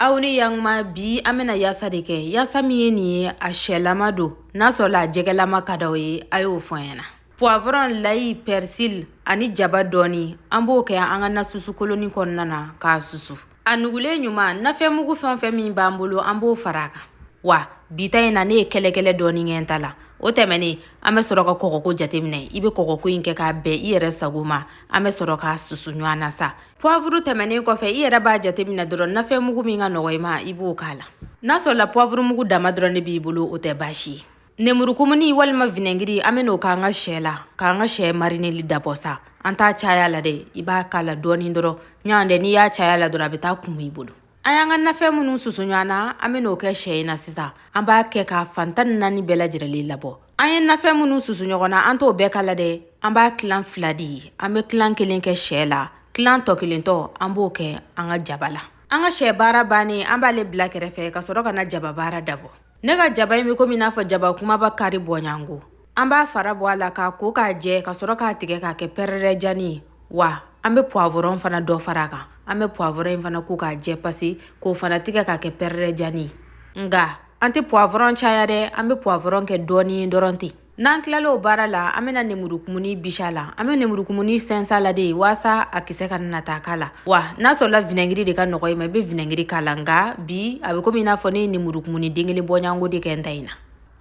Aw ni yakuma, bi an bɛna yasa de kɛ. Yasa min ye nin ye, a sɛlama don. N'a sɔrɔla a jɛgɛlama ka d'aw ye, a y'o fɔ n ɲɛna. Poivron, l'ail, persil ani jaba dɔɔni, an b'o kɛ an ka na susu koloni kɔnɔna na k'a susu. A nugulen ɲuman, nafɛnmugu fɛn o fɛn min b'an bolo, an b'o fara a kan. Wa bi ta in na, ne ye kɛlɛkɛlɛ dɔɔni kɛ n ta la. O tɛmɛnen, an bɛ sɔrɔ ka kɔgɔko jateminɛ. I bɛ kɔgɔko in kɛ k'a bɛn i yɛrɛ sago ma. An bɛ sɔrɔ k'a susu ɲɔgɔn na sa. Poivre tɛmɛnen kɔfɛ, i yɛrɛ b'a jateminɛ dɔrɔn, nafɛnmugu min ka nɔgɔ i ma, i b'o k'a la. N'a sɔrɔla poivre mugu dama dɔrɔn de b'i bolo, o tɛ baasi ye. Nemurukumuni walima vinɛgiri, an bɛ n'o k'an ka sɛ la k'an ka sɛ marineli dabɔ sa. An t'a caya la dɛ, i b'a k'a la dɔɔni dɔrɔn. Ɲɔgɔn dɛ, n'i y'a caya la dɔrɔn, a bɛ taa kumu i bolo. An y'an ka nafɛn minnu susu ɲɔgɔn na, an bɛ n'o kɛ sɛ in na sisan. An b'a kɛ k'a fan 14 bɛɛ lajɛlen labɔ. An ye nafɛn minnu susu ɲɔgɔn na, an t'o bɛɛ k'a la dɛ, an b'a tilan fila de ye. An bɛ tilan kelen kɛ sɛ la, tilan tɔ kelen tɔ, an b'o kɛ an ka jaba la. An ka sɛ baara bannen, an b'ale bila kɛrɛfɛ ka sɔrɔ ka na jaba baara dabɔ. Ne ka jaba in bɛ komi n'a fɔ jaba kumaba kari bɔɲango. An b'a fara bɔ a la k'a ko k'a jɛ, ka sɔrɔ k'a tigɛ k'a kɛ pɛrɛrɛjani ye. Wa an bɛ poivron fana dɔ fara a kan. An bɛ poivron in fana ko k'a jɛ pase, k'o fana tigɛ k'a kɛ pɛrɛrɛjani ye. Nka an tɛ poivron caya dɛ, an bɛ poivron kɛ dɔɔni dɔrɔn ten. N'an tilala o baara la, an bɛna nemurukumuni bisi a la. An bɛ nemurukumuni sɛnsɛn a la de waasa a kisɛ ka na taa k'a la. Wa n'a sɔrɔla vinɛgiri de ka nɔgɔ i ma, i bɛ vinɛgiri k'a la. Nka bi a bɛ komi i n'a fɔ ne ye nemurukumuni den kelen bɔɲango de kɛ n ta in na.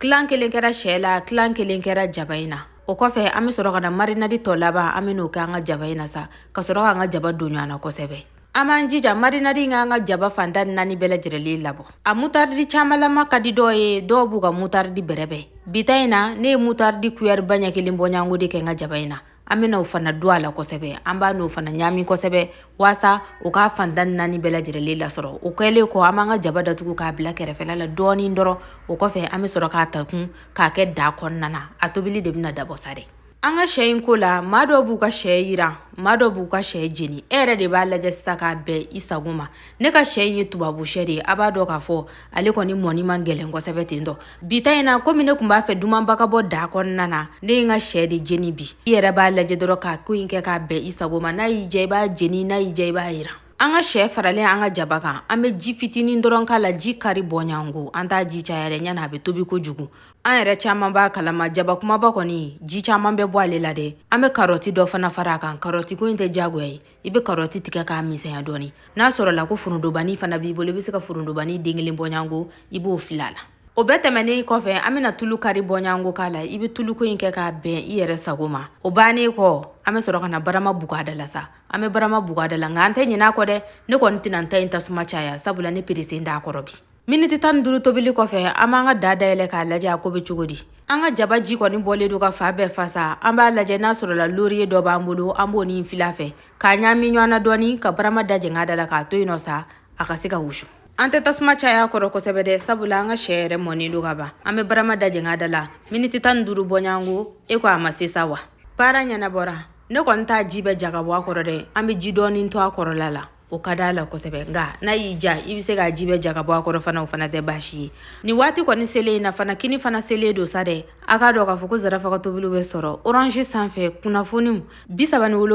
Tilan kelen kɛra sɛ la, tilan kelen kɛra jaba in na. O kɔfɛ, an bɛ sɔrɔ ka na marinadi tɔ laban, an bɛ n'o kɛ an ka jaba in na sa, ka sɔrɔ k'an ka jaba don ɲɔgɔn na kosɛbɛ. An b'an jija marinadi in k'an ka jaba fan 14 bɛɛ lajɛlen labɔ. A mutaridi camanlama ka di dɔw ye, dɔw b'u ka mutaridi bɛrɛbɛn. Bi ta in na, ne ye mutaridi kuyɛri ba ɲɛ kelen bɔɲango de kɛ n ka jaba in na. An bɛna o fana don a la kosɛbɛ. An b'a n'o fana ɲaami kosɛbɛ waasa o k'a fan 14 bɛɛ lajɛlen lasɔrɔ. O kɛlen kɔ, an b'an ka jaba datugu k'a bila kɛrɛfɛla la dɔɔni dɔrɔn. O kɔfɛ, an bɛ sɔrɔ k'a ta kun k'a kɛ da kɔnɔna na. A tobili de bɛna dabɔ sa dɛ. An ka sɛ in ko la, maa dɔw b'u ka sɛ yiran, maa dɔw b'u ka sɛ jeni. E yɛrɛ de b'a lajɛ sisan k'a bɛn i sago ma. Ne ka sɛ in ye tubabu sɛ de ye. A b'a dɔn k'a fɔ ale kɔni mɔni man gɛlɛn kosɛbɛ ten tɔ. Bi ta in na, komi ne tun b'a fɛ dumanba ka bɔ da kɔnɔna na, ne ye n ka sɛ de jeni bi. I yɛrɛ b'a lajɛ dɔrɔn k'a ko in kɛ k'a bɛn i sago ma. N'a y'i diya, i b'a jeni, n'a y'i diya, i b'a yiran. An ka sɛ faralen an ka jaba kan, an bɛ ji fitinin dɔrɔn k'a la, ji kari bɔɲango. An t'a ji caya dɛ, ɲani a bɛ tobi kojugu. An yɛrɛ caman b'a kalama, jaba kumaba kɔni, ji caman bɛ bɔ ale la dɛ. An bɛ karɔti dɔ fana fara a kan. Karɔti ko in tɛ diyagoya ye. I bɛ karɔti tigɛ k'a misɛnya dɔɔni. N'a sɔrɔla ko forondobani fana b'i bolo, i bɛ se ka forondobani den kelen bɔɲango, i b'o fili a la. O bɛɛ tɛmɛnen kɔfɛ, an bɛna tulu kari bɔɲango k'a la. I bɛ tuluko in kɛ k'a bɛn i yɛrɛ sago ma. O bannen kɔ, an bɛ sɔrɔ ka na barama bugu a da la sa. An bɛ barama bugu a da la, nka an tɛ ɲinɛ a kɔ dɛ. Ne kɔni tɛna n ta in tasuma caya, sabula ne peresen t'a kɔrɔ bi. Miniti 15 tobili kɔfɛ, an b'an ka da dayɛlɛ k'a lajɛ a ko bɛ cogo di. An ka jaba ji kɔni bɔlen don ka fa bɛɛ fasa. An b'a lajɛ, n'a sɔrɔla laurier dɔ b'an bolo, an b'o ni fili a fɛ k'a ɲaami ɲɔgɔn na dɔɔni, ka barama da jɛngɛ a da la k'a to yen nɔ sa, a ka se ka wusu. An tɛ tasuma caya kɔrɔ kosɛbɛ dɛ, sabula an ka sɛ yɛrɛ mɔnen don ka ban. An bɛ barama da jɛngɛ a da la miniti 15 bɔɲango. E ko a ma se sa wa, baara ɲɛnabɔra. Ne kɔni t'a ji bɛɛ ja ka bɔ a kɔrɔ dɛ, an bɛ ji dɔɔni to a kɔrɔla la. O ka d'a la kosɛbɛ. Nka n'a y'i ja, i bɛ se k'a ji bɛɛ ja ka bɔ a kɔrɔ fana, o fana tɛ baasi ye. Nin waati kɔni selen in na fana, kini fana selen don sa dɛ. A k'a dɔn k'a fɔ ko Zarafa ka tobiliw bɛ sɔrɔ Orange sanfɛ. Kunnafoniw 37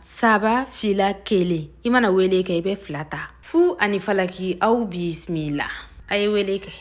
3 2 1. I mana wele kɛ, i bɛ 2 ta fu ani falaki. Aw bisimila, a ye wele kɛ.